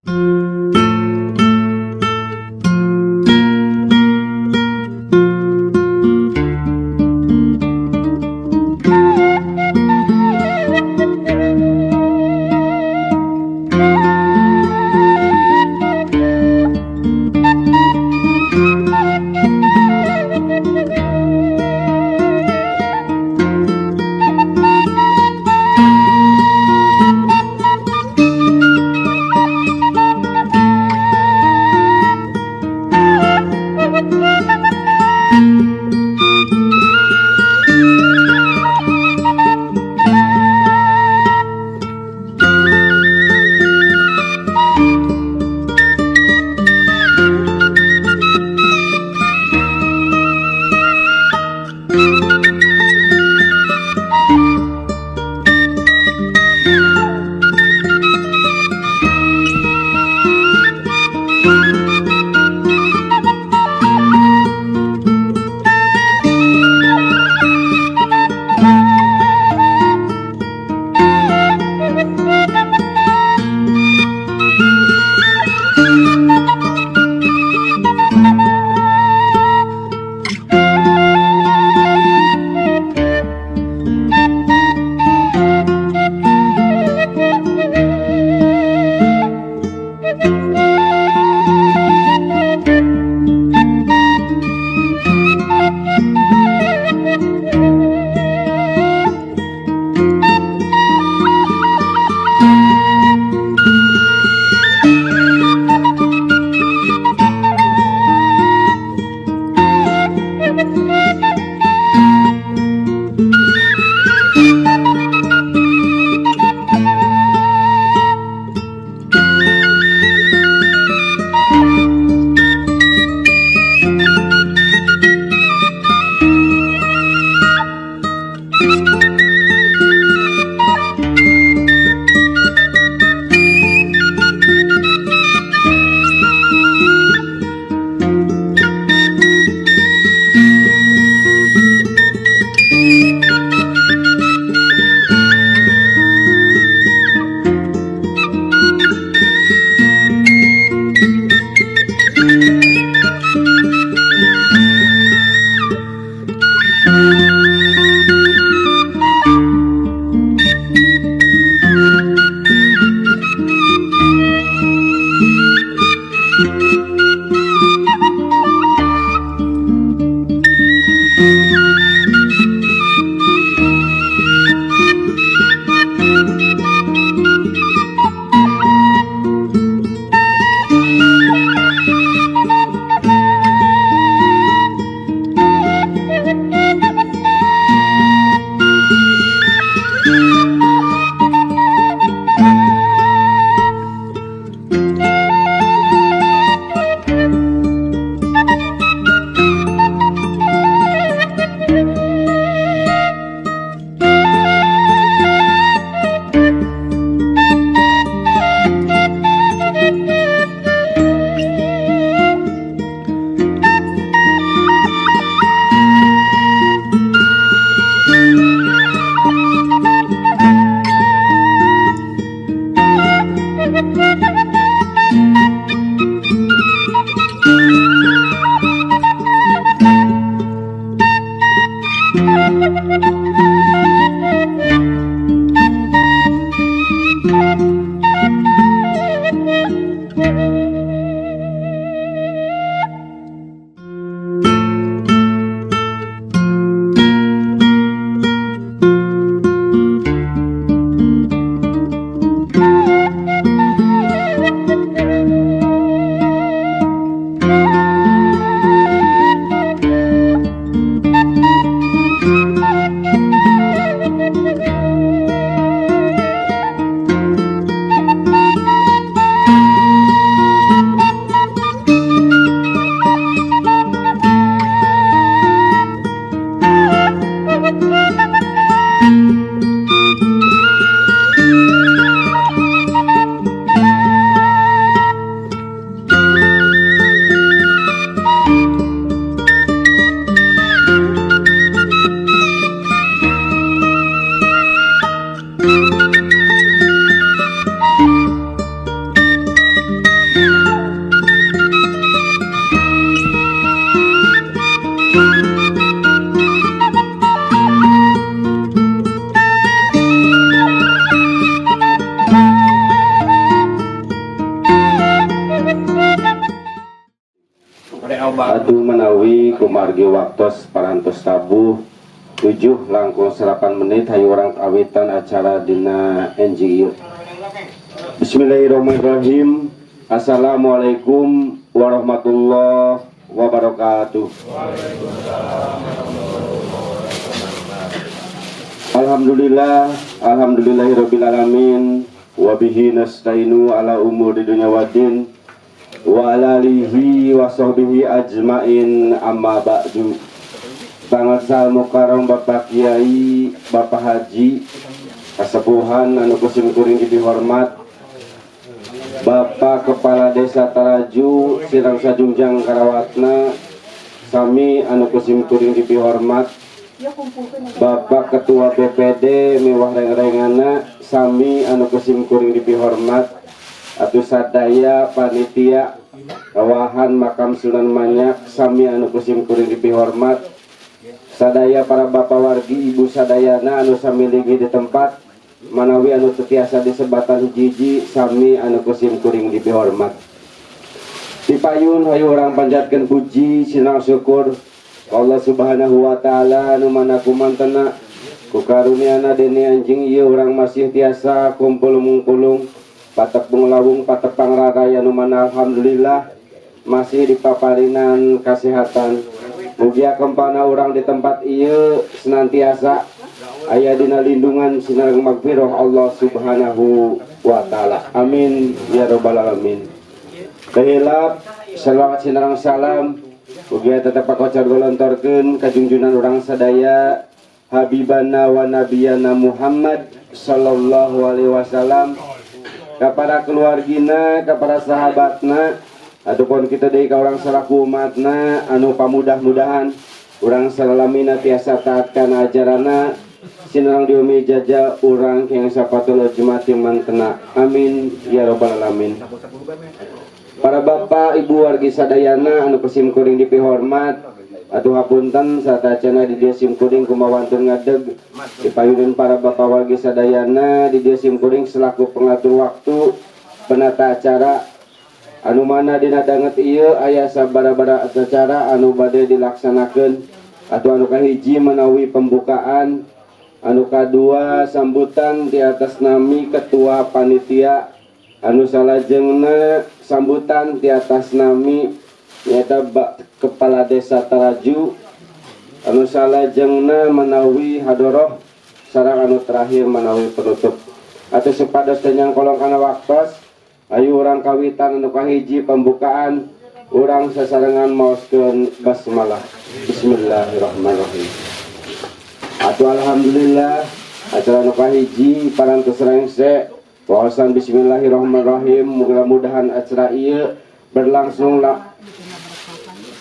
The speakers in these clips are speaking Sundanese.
Thank you. Manawi kumargi waktos parantos tabuh 7.08, hayu urang kawitan acara dina enjing ieu. Bismillahirrahmanirrahim. Assalamualaikum warahmatullahi wabarakatuh. Alhamdulillah, alhamdulillahirabbil alamin, wa bihi nasta'inu ala umuri dunya waddin, wa ala alihi wa sahbihi ajmain, amma ba'du. Pangaksal mukarram Bapak Kiai, Bapak Haji, kasepuhan anu kusim kuring dihormat, Bapak Kepala Desa Taraju Sirang Sajungjang Karawatna sami anu kusim kuring dihormat, Bapak Ketua BPD miwah reng-rengana sami anu kusim kuring dihormat, atuh sadaya panitia kawahan makam Sunan Manyak sami anu kusim kuring dihormat, sadaya para bapak wargi ibu sadayana anu sami linggih di tempat manawi anu tetiasa disebatan hiji-hiji sami anu kusim kuring dihormat. Dipayun hayu urang panjatkeun puji sinang syukur Allah Subhanahu wa taala anu mana kumantena ku karuniana dene anjing ieu urang masih tiasa kumpul mungkulung patepung lawung patepang raraya anu mana alhamdulillah masih dipaparinan kasehatan. Mugia kempana urang di tempat ieu senantiasa aya dina lindungan sinar magfirah Allah Subhanahu wa taala. Amin ya rabbal alamin. Kehilap salawat sinarang salam mugia tetep pakocar golontorkeun kajungjunan urang sadaya Habibana wa Nabiyana Muhammad sallallahu alaihi wasallam kepada keluargina, kepada sahabatna, ataupun kita deui ka urang salaku umatna anu pamudah-mudahan urang salalamina tiasa taat kana ajaranna sinarang diumi jaja urang yang sapatul jumati mantena. Amin ya rabbal alamin. Para bapak ibu wargi sadayana anu kusim kuring dipihormat, atuh hapunten satacana di dieu sim kuring kumawantun ngadeg dipayuneun para bapak wargi sadayana di dieu sim kuring selaku pengatur waktu penata acara anu mana dina danget ieu aya sabara-bara acara anu bade dilaksanakeun atau anu kahiji manawi pembukaan, anu kadua sambutan di atas nami ketua panitia, anu salajengna sambutan di atas nami nyaeta kepala desa Taraju, anu salajengna manawi hadoroh sareng anu terakhir manawi penutup. Atau supados teu nyangkolong kana waktos, ayu urang kawitan anu kahiji pembukaan urang sasarengan maoskeun basmalah. Bismillahirrahmanirrahim. Atuh alhamdulillah acara anu kahiji parantos rengse wawasan bismillahirrahmanirrahim. Mudah-mudahan acara ieu berlangsung lah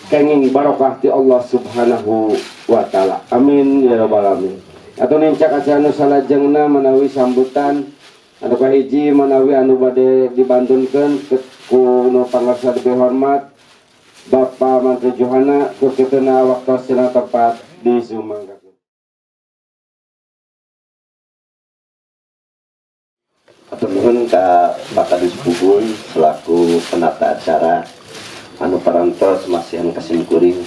kenging barokah ti Allah Subhanahu wa taala. Amin ya rabbal alamin. Atau nincak acara anu salajengna manawi sambutan anu kahiji manawi anu bade dibantunkeun ku nu pangarsa dihormat Bapak Mantri Johana ku kituna waktosna tepat di Sumangga. Atur nuhun ka Bapak Kadus Bubun selaku penata acara anu parantos masihan kasim kuring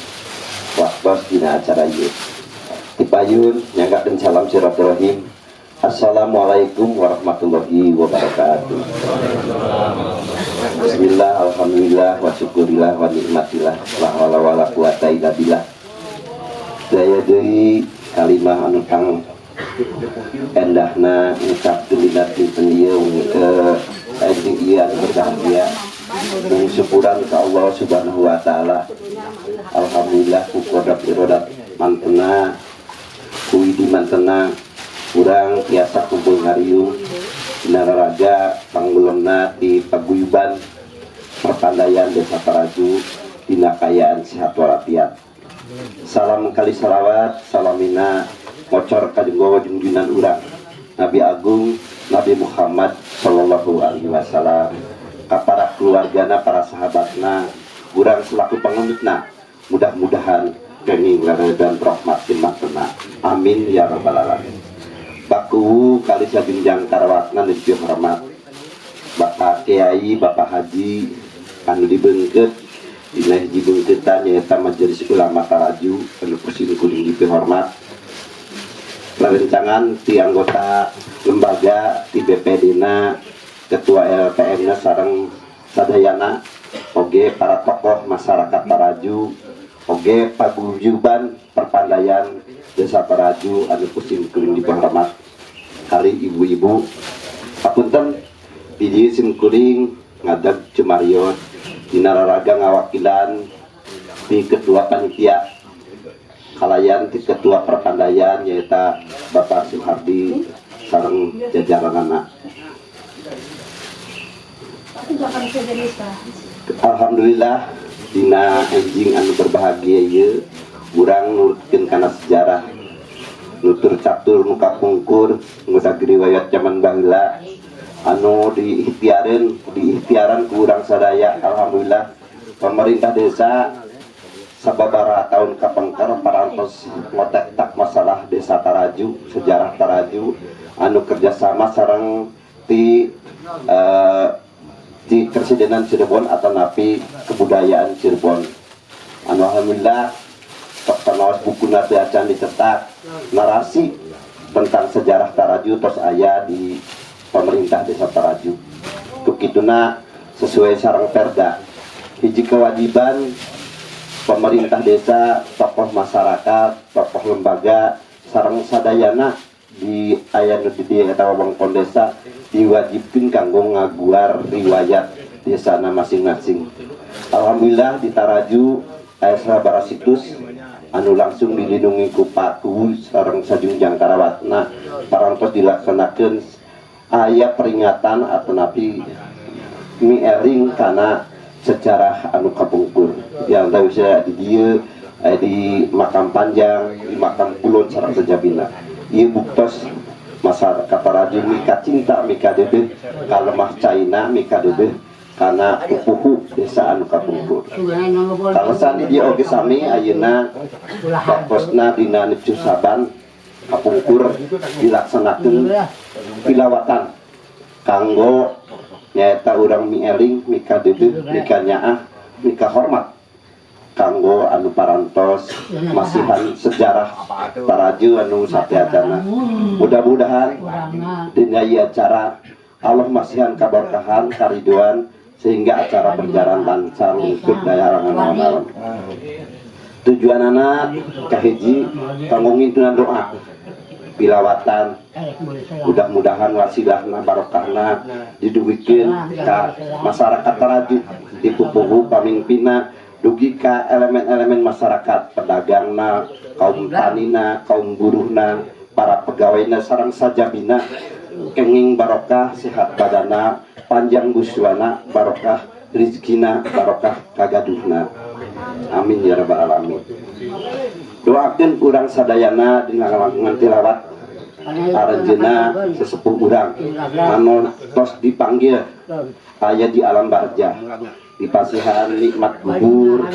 waktos dina acara ieu. Tipayun nyanggakeun salam silaturahim. Assalamualaikum warahmatullahi wabarakatuh. Bismillah, alhamdulillah, wa syukurillah, wa nikmatillah, la haula wala quwata illa billah. Daya deui kalimah anu kang endahna ngucapkeun dina dinten ieu enjing ieu anu berbahagia. Mung syukuran ka Allah Subhanahu wa taala. Alhamdulillah ku kodrat irodat mantena, ku widi mantena urang tiasa kumpul ngariung dina raraga panggulemna di paguyuban perpandaian Desa Taraju dina kayaan sehat walafiat. Salam kali salawat salamina ngocor ka jenggowo jungjunan urang Nabi Agung Nabi Muhammad sallallahu alaihi wasallam ka para keluargana, para sahabatna, urang selaku pangunutna mudah-mudahan kenging dan rahmat mantena. Amin ya rabbal alamin. Baku kali sajunjang karawatna nu dihormat Bapak Kiai, Bapak Haji anu dibeungkeut Dina hiji beungkeutan nyaeta Majelis Ulama Taraju anu ku sim kuring dipihormat, rerencangan ti anggota lembaga, ti BPD na, ketua LPM na sareng sadayana, oge para tokoh masyarakat Taraju, oge paguyuban perpandaian Desa Taraju anu ku sim kuring dipihormat, kali ibu-ibu, hapunten di dieu sim kuring ngadeg cumarios dina raraga ngawakilan di ketua panitia kalayan di ketua perpandaian nyaeta Bapak Suhardi sareng jajaranana. Alhamdulillah, dina enjing anu berbahagia ieu urang nurutkeun kana sejarah nutur catur nu kapungkur, ngudag riwayat zaman baheula anu diikhtiareun, diikhtiaran ku urang sadaya. Alhamdulillah, pemerintah desa sababaraha tahun kapengker parantos ngotek masalah Desa Taraju, sejarah Taraju anu kerjasama sareng ti Presidenan Cirebon atanapi Kebudayaan Cirebon, anu alhamdulillah tos kanaos buku teh acan dicetak, narasi tentang sejarah Taraju tos aya di pemerintah Desa Taraju. Kituna sesuai sareng perda, hiji kewajiban pemerintah desa, tokoh masyarakat, tokoh lembaga sareng sadayana di aya nu di dieu eta wewengkon desa diwajibkeun kanggo ngaguar riwayat desana masing-masing. Alhamdulillah, di Taraju aya sabaraha situs anu langsung dilindungi ku Pak Kuwu sareng sajungjang karawatna, parantos dilaksanakeun aya peringatan atanapi miering kana sejarah anu kapungkur yang tahu bisa di dieu aya di makam panjang, di makam kulon sareng sejabina. Ieu buktos masyarakat Taraju mika cinta, mika dedeh ka lemah caina, mika dedeh kana pupuhu desa anu kapungkur. Kaleresan di dieu oge sami ayeuna fokusna dina Nisfu Sya'ban kapungkur dilaksanakeun tilawatan kanggo nyaeta urang mieling, mika dedeh, mika nyaah, mika hormat kanggo anu parantos masihan sejarah Taraju anu sateuacanna. Mudah-mudahan dina ieu acara Allah masihan kaberkahan, kariduan, sehingga acara berjalan lancar untuk daerah naon. Tujuanana kahiji kanggo ngintunan doa pilawatan, mudah-mudahan wasilahna, barokahna didugikeun ka masyarakat Taraju, di pupuhu pamimpinna dugi ka elemen-elemen masyarakat, pedagangna, kaum tanina, kaum buruhna, para pegawainya sareng sajabina, kenging barokah, sehat badana, panjang guswana, barokah rizkina, barokah kagaduhna. Amin ya rabbal alamin. Doakeun urang sadayana dina langkungan tilawat aranjeuna sesepuh urang anu tos dipanggil aya di alam barjah, dipasihan nikmat kubur,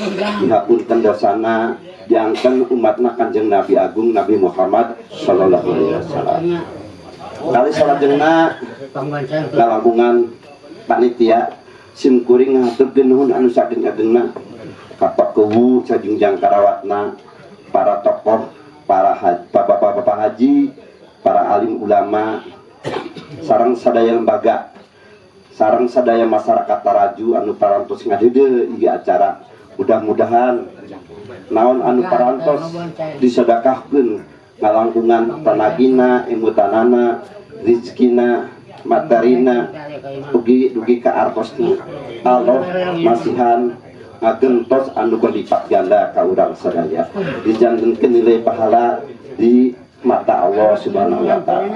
dihapunten dosana, diangken umatna Kanjeng Nabi Agung Nabi Muhammad sallallahu alaihi wasallam. Kali salajengna, ngalangkungan panitia, sim kuring ngahaturkeun nuhun anu saageng-agengna ka Pak Kuwu sajungjang karawatna, para tokoh, para bapak-bapak haji, para alim ulama sareng sadaya lembaga sareng sadaya masyarakat Taraju anu parantos ngadede ieu acara. Mudah-mudahan naon anu parantos disedekahkeun ngalangkungan tanagina, emutanana, rizkina, materina, dugi dugi ka artosna, Allah masihan ngagentos anu berlipat ganda ka urang sadaya, dijantenkeun nilai pahala di mata Allah Subhanahu wa Taala.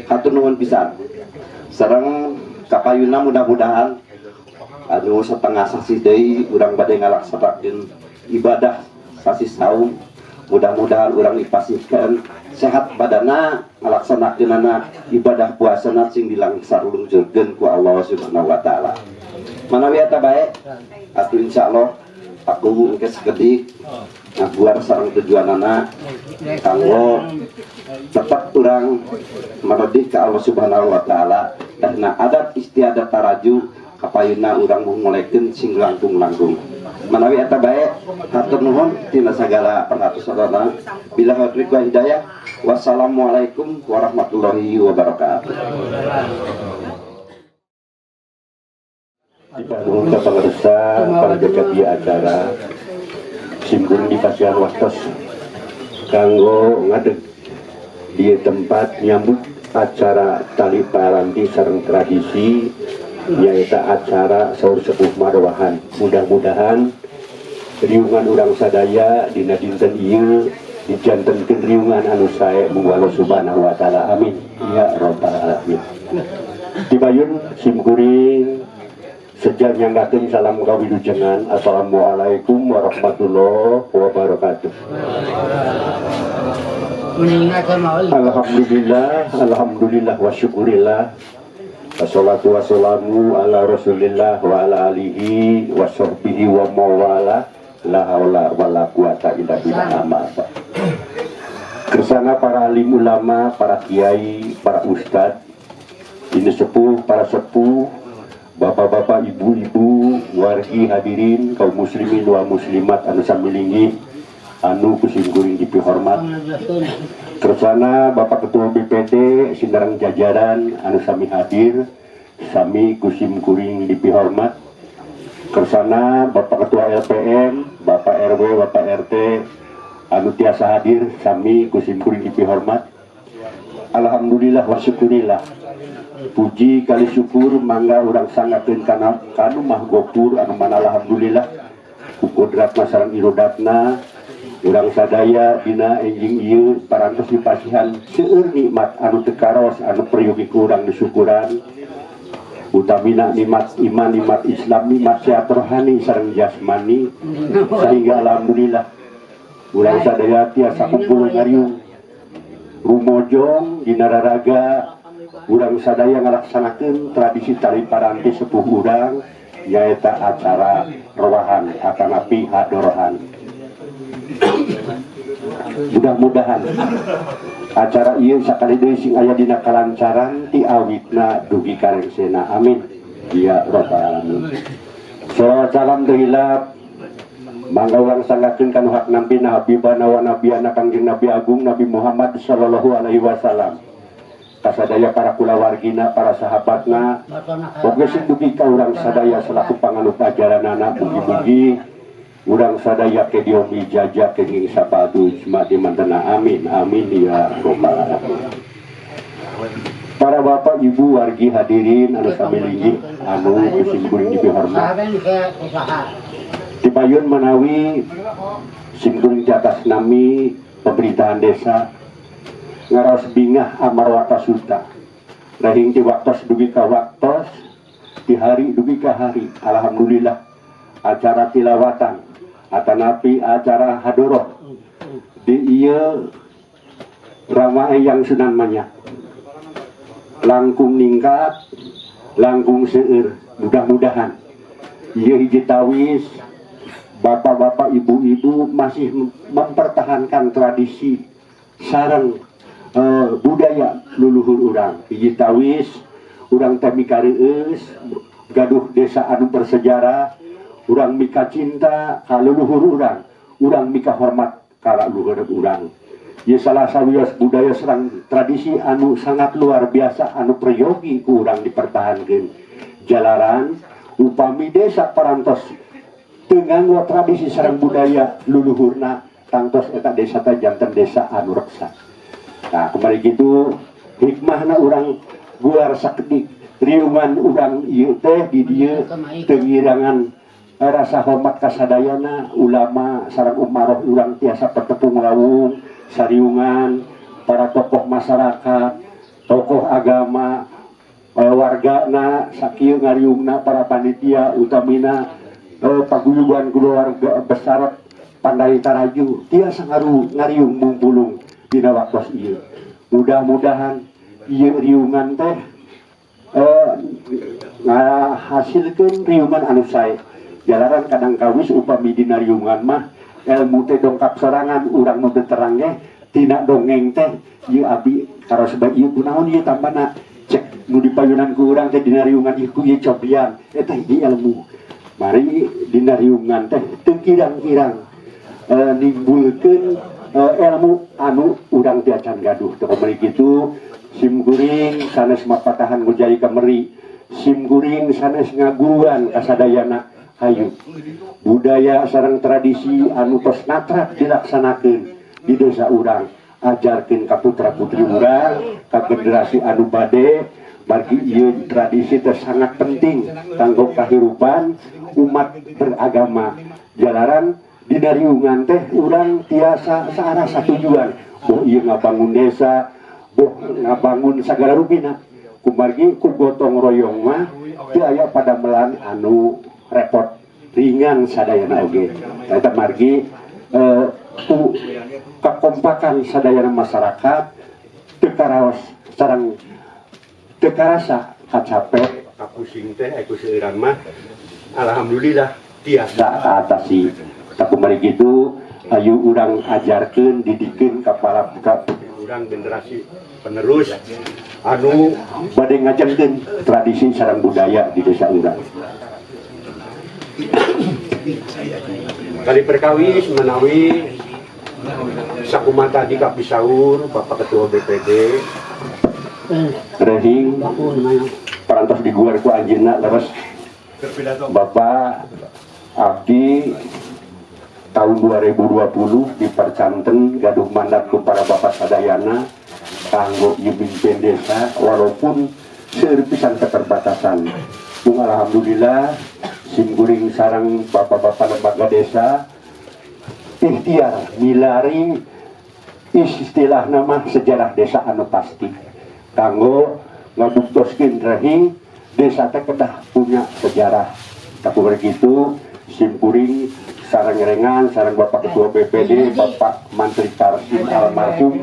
Hatur nuhun pisan. Sareng kapayuna mudah-mudahan anu setengah sasih deui urang bade ngalaksanakeun ibadah sasih saum, mudah-mudahan urang dipasihkeun sehat badana, ngalaksanakeunana ibadah puasana sing dilangsarlungsurkeun ku Allah Subhanahu wa Taala. Manawi eta bae atuh, insyaallah aku engke sakedik ngaguar sareng tujuanana kanggo tetap urang meredih ke Allah Subhanahu wa Taala karena adat istiadat Taraju kapayuna urang mulaikan sing langkung-langkung. Manawi eta bae, hatur nuhun tina sagala perhatosan. Billahi taufiq wa hidayah. Wassalamualaikum warahmatullahi wabarakatuh. Nuhun ka pangersa pangjaga ieu acara. Simkuring dipasihan waktos kanggo ngadeg di tempat nyambut acara tali paranti sareng tradisi, nyaeta acara saur sepuh marwahan. Mudah-mudahan riungan urang sadaya dina dinten ieu dijantenkeun riungan anu sae munggu Allah Subhanahu wa taala. Amin ya rabbal alamin. Tibayun simkuring sejak nyanggakeun salam kawilujengan. Assalamualaikum warahmatullahi wabarakatuh. Alhamdulillah, alhamdulillah wa syukurillah. Wassalatu wassalamu ala rasulillah wa ala alihi wa sahbihi wa mawala. La haula wala quwata illa billah. Amma ba'd. Kersana para alim ulama, para kiai, para ustad, ini sepuh, para sepuh, bapak-bapak, ibu-ibu, wargi hadirin, kaum muslimin wa muslimat anu sami linggih, anu ku simkuring dipihormat. Kersana Bapak Ketua BPD, sinareng jajaran anu sami hadir, sami ku simkuring dipihormat. Kersana Bapak Ketua LPM, Bapak RW, Bapak RT anu tiasa hadir, sami ku simkuring dipihormat. Alhamdulillah wa syukurillah. Puji kali syukur mangga urang sanggakeun kana kanu Maha Gofur, anu mana alhamdulillah ku kodratna sareng irodatna urang sadaya dina enjing ieu parantos dipasihan seueur nikmat anu teu karaos anu peryogi ku urang disyukuran, utamina nikmat iman, nikmat Islam, nikmat sehat rohani sareng jasmani, sehingga alhamdulillah urang sadaya tiasa kumpul ngariung rumojong dina raraga urang sadaya ngalaksanakeun tradisi tali paranti sepuh urang, nyaeta acara rowahan atanapi hadorohan. Mudah-mudahan acara ieu sakali deui sing aya dina kalancaran ti awitna dugi ka rengsena. Amin ya rabbal alamin. Salawat salam teu hilap mangga urang sanggakeun kanu hak nampina habibana wa nabiyana Kangjeng Nabi Agung Nabi Muhammad sallallahu alaihi wasallam, kasadaya para kulawargina, para sahabatna, oge sing dugi ka urang sadaya selaku panganut ajaranana. Mugi-mugi urang sadaya ke diomi jajak kenging sapadu ijma di mantena. Amin amin ya rabbal alamin. Para bapak ibu wargi hadirin anu sami linggih anu ku simkuring dipihormat, dipayun manawi simkuring di atas nami pemerintahan desa ngaraos bingah amarwata suta rahing ti waktos dugi ka waktos, di hari dugi ka hari. Alhamdulillah acara tilawatan atanapi acara hadoroh di ieu ramai yang Sunan Manyak langkung ningkat, langkung seueur. Mudah-mudahan ieu hiji tawis bapak-bapak ibu-ibu masih mempertahankan tradisi sareng budaya luluhur urang. Hiji tawis urang teh mikareueus gaduh desa anu bersejarah, urang mika cinta ka leluhur urang, urang mika hormat ka leluhur urang. Ieu salah sawios budaya sareng tradisi anu sangat luar biasa anu peryogi ku urang dipertahankeun, jalaran upami desa parantos teu nganggo tradisi sareng budaya luluhurna, tangtos eta desa teh janten desa anu reksa. Nah, kembali gitu hikmahna urang guar sakedik riungan urang ieu teh di dieu teu ngirangan rasa hormat kasadayana ulama sareng umaroh urang tiasa petepung lawung sariungan, para tokoh masyarakat, tokoh agama, wargana sakieu ngariungna, para panitia, utamina paguyuban keluarga besar Pandai Taraju tiasa ngariung mungpulung dina waktos ieu. Mudah-mudahan ieu riungan teh ngahasilkeun riungan anu sae, jalaran kadang kawis upami dina riungan mah ilmu teh dongkap sorangan. Urang nu teu terang ge tina dongeng teh, ieu abi karaos bae ieu kunaon ieu tambana, cek nu dipayunan ku urang teh dina riungan ieu ku ieu cobian eta hiji ilmu. Mari dina riungan teh teu kirang-kirang nimbulkeun ilmu anu urang teu acan gaduh. Teu kamari kitu sim kuring sanes mapatahan ngujai kameri, sim kuring sanes ngaguruan kasadayana. Hayu budaya sareng tradisi anu tos natrak dilaksanakeun di desa urang ajarkeun ka putra-putri urang, ka generasi anu bade, margi ieu tradisi teh sangat penting kanggo kahirupan umat beragama. Jalaran dina riungan teh urang tiasa saarah satujuan, boh ieu ngabangun desa, boh ngabangun sagala rupina, kumargi ku gotong royong mah teu aya padamelan anu repot, ringan sadayana oge. Eta margi ku kakompakan sadayana masyarakat teu karaos sareng teu karasa kacape kapusing teh ku seueuran mah alhamdulillah tiasa kaatasi. Tapi gitu ayo urang ajarkeun, didikeun ka para urang generasi penerus anu bade ngajengkeun tradisi sareng budaya di desa urang. Kali perkawis menawi sakumaha tadi kapisaur Bapak Ketua BPD rehing parantos diguar ku anjeunna leres Bapak abdi tahun 2020 dipercanten gaduh mandat ku para bapak sadayana kanggo ieu mimpin desa walaupun seueur pisan keterbatasan. Mung alhamdulillah simkuring sareng bapak-bapak lembaga desa ikhtiar milari istilah nama sejarah desa anu pasti kanggo ngabuktoskeun rehing desa teh kedah punya sejarah. Tapi begitu simkuring sareng rengan sareng Bapak Ketua BPD Bapak Mantri Karsim almarhum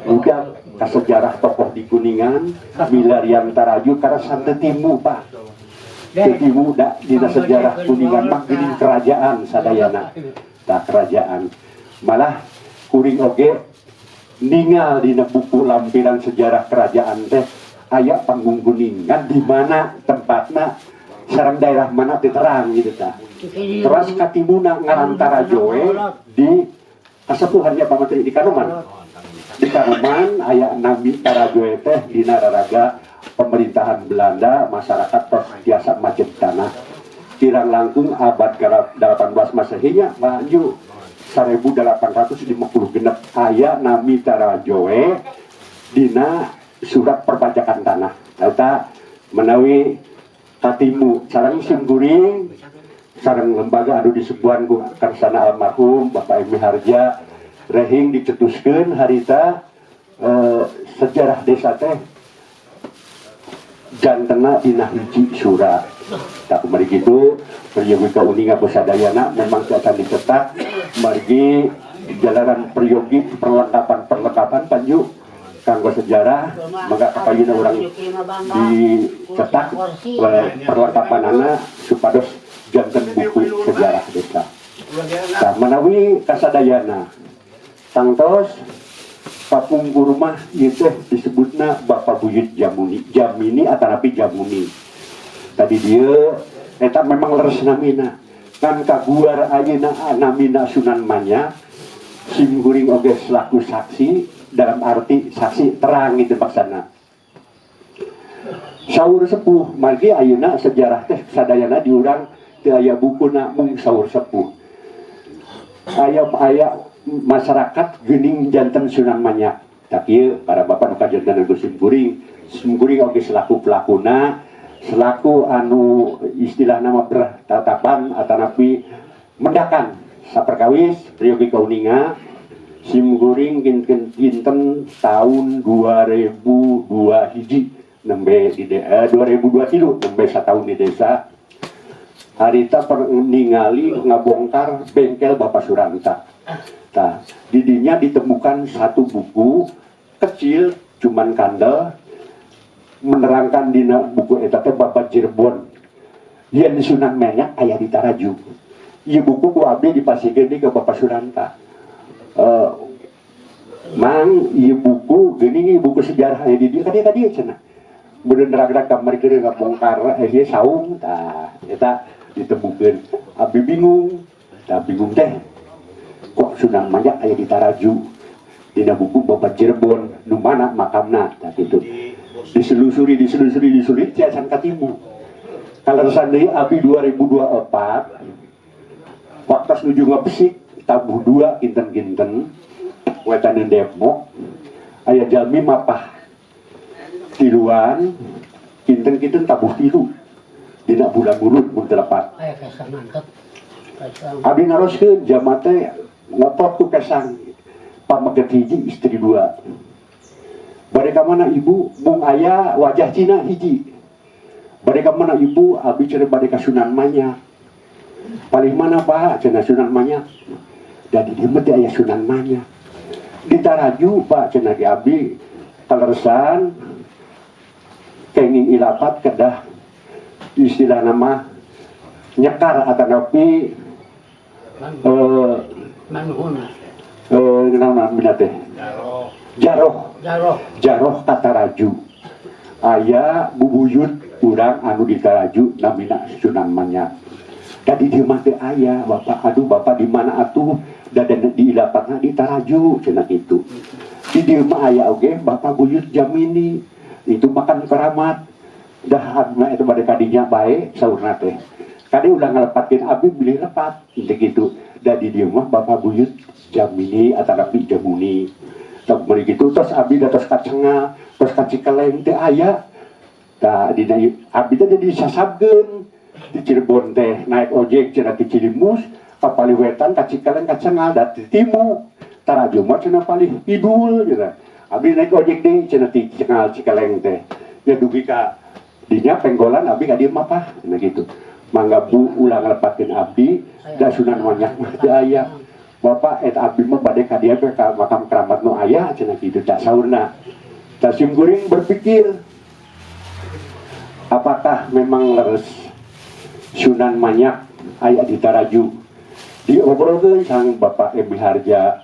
udah ka sejarah tokoh di Kuningan milarian Taraju karena teu timu Pak, teu timu da dina sejarah Kuningan mah geuning kerajaan sadayana. Tah kerajaan malah kuring oge ningal dina buku lampiran sejarah kerajaan teh aya panggung Kuningan di mana tempatna sareng daerah mana teu terang gitu tah. Terus katimuna ngaran Tarajoe di kasepuhannya Pak Menteri di Kanoman. Di Kanoman aya nami Tarajoe teh dina raraga pemerintahan Belanda masyarakat tos tiasa macet tanah. Kirang langkung abad ke-18 Masehinya maju 1856 aya nami Tarajoe dina surat perpajakan tanah. Eta menawi katimu sareng simkuring sareng lembaga anu disebuan ku karsana almarhum Bapak Emi Harja rehing dicetuskeun harita sejarah desa teh jantena dina hiji surat. Tak mari kitu peryogi kauninga sadayana memang akan dicetak margi jalanan peryogi perlengkapan-perlengkapan panju kanggo sejarah maka kapayuna urang dicetak perlengkapan anak supados janten buku sejarah desa. Nah, menawi kasadayana tangtos papungkur mah ieu teh disebutna Bapak Buyut Jamuni, Jamini atanapi Jamuni. Tadi dia eta memang leres namina. Kan kaguar ayeuna namina Sunan Manyak sim kuring oge selaku saksi dalam arti saksi terang itu maksana. Saur sepuh margi ayeuna sejarah teh sadayana diurang teu aya bukuna mung saur sepuh. Aya-aya masyarakat geuning janten Sunan Manyak. Tak ieu para bapak nu kajantenan ku sim kuring, sim kuring oge selaku pelakuna, selaku anu istilah nama bertatapan atanapi mendakan saperkawis priyogi kauninga sim kuring kinten tahun 2002 hiji nembe di 2002 nembe satahun di desa harita ningali ngabongkar bengkel Bapak Suranta. Nah, didinya ditemukan satu buku kecil cuman kandel menerangkan dina buku eta teh Bapak Cirebon yen Sunan Menyak aya di Taraju. Ieu buku ku abdi dipasihkeun deui ke Bapak Suranta. Mang ieu buku geuning ieu buku sejarah aya di dieu ka dieu ka dieu cenah. Bener rag-rag kamari keur ngabongkar ieu saung tah eta Ditemukeun, abdi bingung. Tah, bingung teh, kok Sunan Manyak aya di Taraju? Dina buku Babat Cirebon nu mana makamna? Tah, kitu diselusuri, diselusuri, diselusuri, tiasa katimu. Kaleresan deui, abdi 2024 waktu nuju ngabesik tabuh dua kinten-kinten wetaneun Depok, aya jalmi mapah tiluan kinten-kinten tabuh tilu dina bulan Mulud, mun teu lepat. Aya kesang mantep. Kesang. Abdi naroskeun, jalma teh ngotot ku kesang, pameget hiji istri dua. "Bade ka mana, Ibu?" Mung aya wajah Cina hiji. "Bade ka mana, Ibu?" "Abi," cenah, "bade ka Sunan Manyak." "Palih mana, Pak?" cenah, "Sunan Manyak da di dieu mah teu aya Sunan Manyak." "Di Taraju, Pak," cenah. Di abdi kaleresan kenging ilapat kedah istilah nama nyekar atanapi Manuhun. Naon namina teh, jaroh. Jaroh. Jaroh ka Taraju, aya bubuyut urang anu di Taraju namina Sunan Manyak. Tadi di mah teu aya, Bapak. "Aduh, Bapak, di mana atuh?" "Da di ilapatna di Taraju," cenah kitu. "Di dieu mah aya oge bapak buyut Jamini, itu makan keramat." "Dah, abdi mah eta bade kadinya bae," saurna teh. "Kade ulah ngalepatkeun abdi, bilih lepat," teu kitu. Da di dieu mah bapak buyut Jamini atanapi Jamuni. Tah, meuni kitu tos abdi da tos ka Cengal, tos ka Cikeleng, teu aya. Tah, dina abdi teh jadi sasabkeun di Cirebon teh naik ojek cenah ti Cilimus ka palih wetan, ka Cikaleng, ka Cengal, da ti timu. Taraju mah cenah palih kidul cenah. Abdi naik ojek deui cenah ti Cengal Cikaleng teh. Ya, dugi ka dinya penggolan abdi ka dieu mah, Pak, cenah gitu. "Mangga, Bu, ulah ngalepatkeun abdi, da Sunan Manyak mah teu aya. Bapak, eta abdi mah bade ka dieu ka makam keramat nu aya," cenah kitu tah saurna. Tah, sim kuring berpikir, apakah memang leres Sunan Manyak aya di Taraju? Diobrolkeun sang Bapak Emi Harja.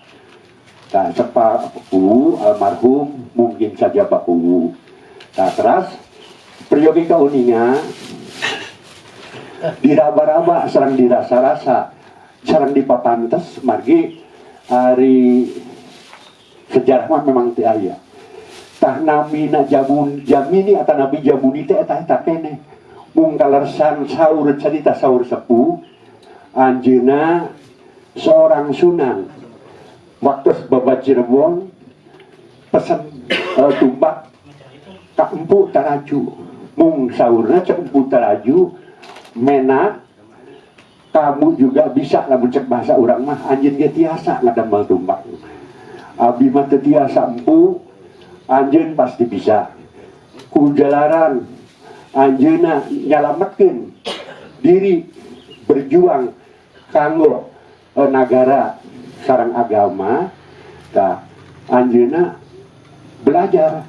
Tah, cepa Kuwu almarhum, mungkin saja Pak Kuwu. Tah, teras peryogi kauninga diraba-raba sareng dirasa-rasa sareng dipapantes, margi ari sejarah mah memang teu aya. Tah, namina Jamun Jamini atau Nabi Jamuni teh eta eta keneh. Mung kalersan saur carita saur sepuh, anjeunna seorang sunan waktu babat Cirebon pesen tumbak ka Empu Taraju. Mung saurna, cek Empu Taraju, "Menak, kamu juga bisa." Lamun cek bahasa urang mah, "Anjeun ge tiasa ngadamel tumbak." "Abi mah teu tiasa, Empu." "Anjeun pasti bisa." Ku jalaran anjeunna nyalametkeun diri, berjuang kanggo nagara sareng agama. Tah, anjeunna belajar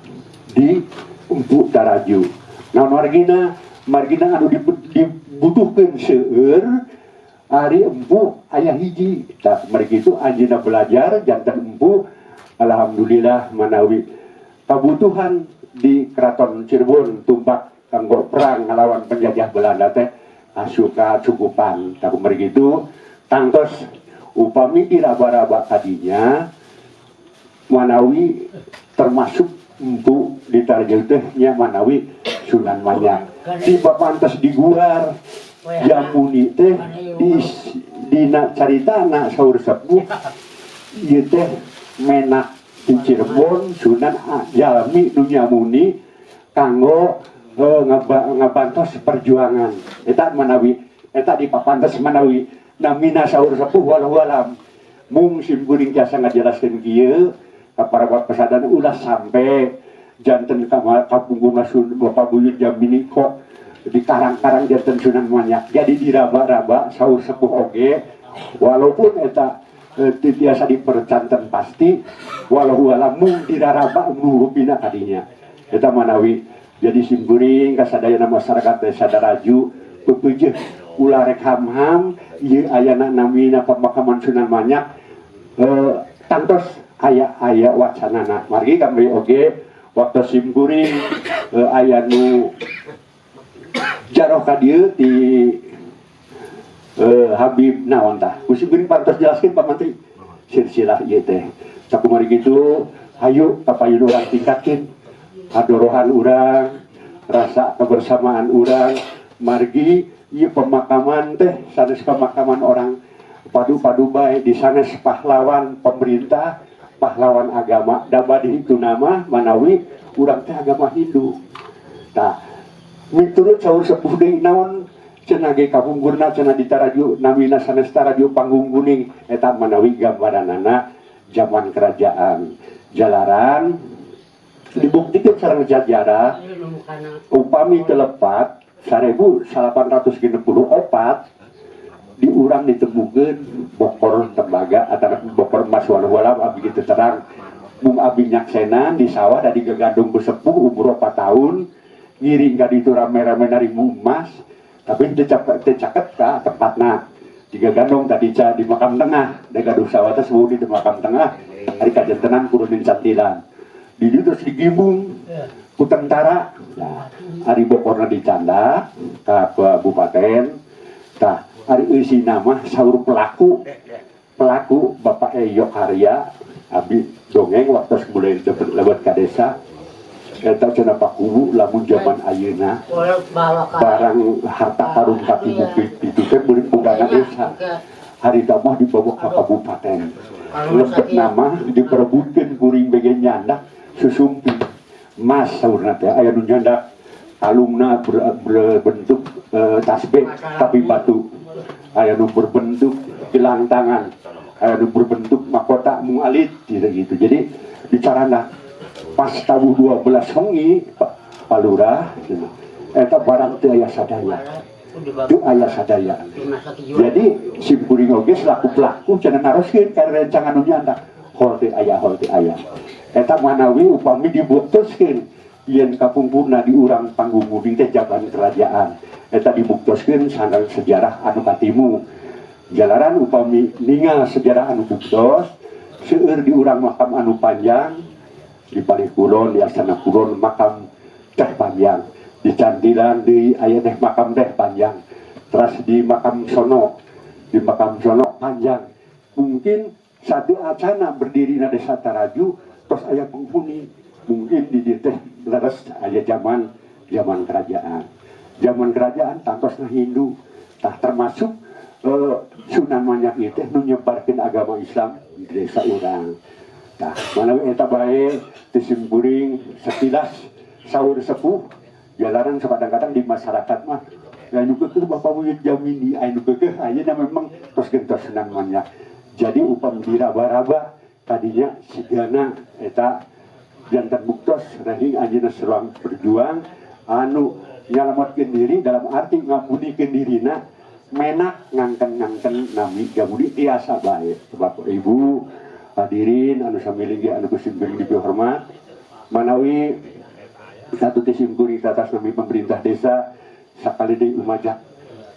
di Empu Taraju. Naon margina? Margina anu dibutuhkeun seueur, ari empu aya hiji. Tah, mereka itu anjeunna belajar janten empu. Alhamdulillah, manawi kabutuhan di Keraton Cirebon tumbak kanggo perang ngelawan penjajah Belanda teh asuka cukupan. Tah, mereka itu tangtos upami diraba-raba kadinya, manawi termasuk empu di Taraju teh nya manawi Sunan Manyak di papantes diguar Jamuni teh. Di dina caritana saur sepuh, ieu teh menak di Cirebon Sunan jalmi nu nyamuni kanggo ngabantos perjuangan. Eta manawi eta di papantes manawi namina saur sepuh, walau alam. Mung sim kuring tiasa ngajelaskeun kieu ka para pesadana, ulah sampai janten kapungkur Sun Bapak Buyut Jamini kok di karang-karang janten Sunan Manyak. Jadi diraba-raba saur sepuh oge, walaupun eta tiasa dipercanten pasti, walau alam, mung diraraba nu rupina kadinya eta manawi. Jadi simkuring kasadayana masyarakat Desa Daraju pepeujeuh, ulah rek ham-ham ieu ayana namina pemakaman Sunan Manyak, tangtos aya-aya wacanana. Margi kami oge waktu simkuring aya nu jaroh ka dieu di Habib naon tah ku simkuring parantos jelaskeun Pak Menteri silsilah ieu teh sakumari kitu hayu kapayun urang tingkatkeun kadorohan urang rasa kebersamaan urang margi ieu pemakaman teh sanes pemakaman orang padu-padu bae di sanes pahlawan pemerintah pahlawan agama da badi itu nama manawi urang teh agama Hindu tah miturut saur sepuh deui naon cenah ge kapungkurna cenah ditaraju namina sanes taraju panggung kuning eta manawi gambaranana zaman kerajaan jalaran dibuktikan sareng sejarah upami telepat 1864 di urang ditemukeun bokor tembaga atau bokor emas walau abdi kitu terang mung abdi nyaksenan di sawah dari gegandung ku sepuh umur 4 tahun ngiring ka ditu rame-rame narimu emas tapi teu caket ka tempatna digagandong tadi di makam tengah da gaduh sawah teh di makam tengah ari kajantenan kurunin cantilan di ditu terus digimbung ku tentara nah ari bokorna dicanda ka kabupaten tah ari eusina mah saur pelaku Bapak Eyo Karya abdi dongeng waktu mulai lewat ka desa eta cenah pakuwu lamun zaman ayeuna barang harta karun kaki bukit itu teh beureum bogana desa harita mah dibawa ka kabupaten lebet nama diperebutkeun kuring bege nyandak susumpi mas saurna teh aya nu nyandak kalungna berbentuk tasbih tapi batu aya nu berbentuk gelang tangan aya nu berbentuk mahkota mung alit gitu. Jadi dicarana pas tabuh 12 wengi Pak Lurah eta barang teu aya sadaya teu aya sadaya. Jadi simkuring oge selaku pelaku cenah naroskeun ka rencangan nu nyandak hol teu aya hol teu aya eta manawi upami dibuktoskeun yen kapungkurna di urang panggung kuning teh zaman kerajaan eta dibuktoskeun sareng sejarah anu katimu jalaran upami ningal sejarah anu buktos seueur di urang makam anu panjang di palih kulon di astana kulon makam teh panjang di cantilan di aya teh makam teh panjang terus di makam sono panjang mungkin satu acana berdiri na desa Taraju terus aya penghuni mungkin di dieu teh leres aya zaman kerajaan tangtosna Hindu tah termasuk Sunan Manyak ieu teh nu nyebarkeun agama Islam di desa urang. Tah manawi eta bae teu simkuring sekilas saur sepuh jalanan kadang-kadang di masyarakat mah anu keukeuh Bapak Buyut Jamini anu keukeuh ayeuna memang tos gentos Sunan Manyak. Jadi upam diraba-raba tadinya sigana eta jantan buktos rahing anjeunna seruang berjuang anu nyalametkeun diri dalam arti ngabudikeun dirina menak ngangken-ngangken nami Jamudi tiasa bae. Bapak Ibu hadirin anu sami linggih anu ku simkuring dipihormat manawi satu ti simkuring atas nami pemerintah desa sakali deui umajak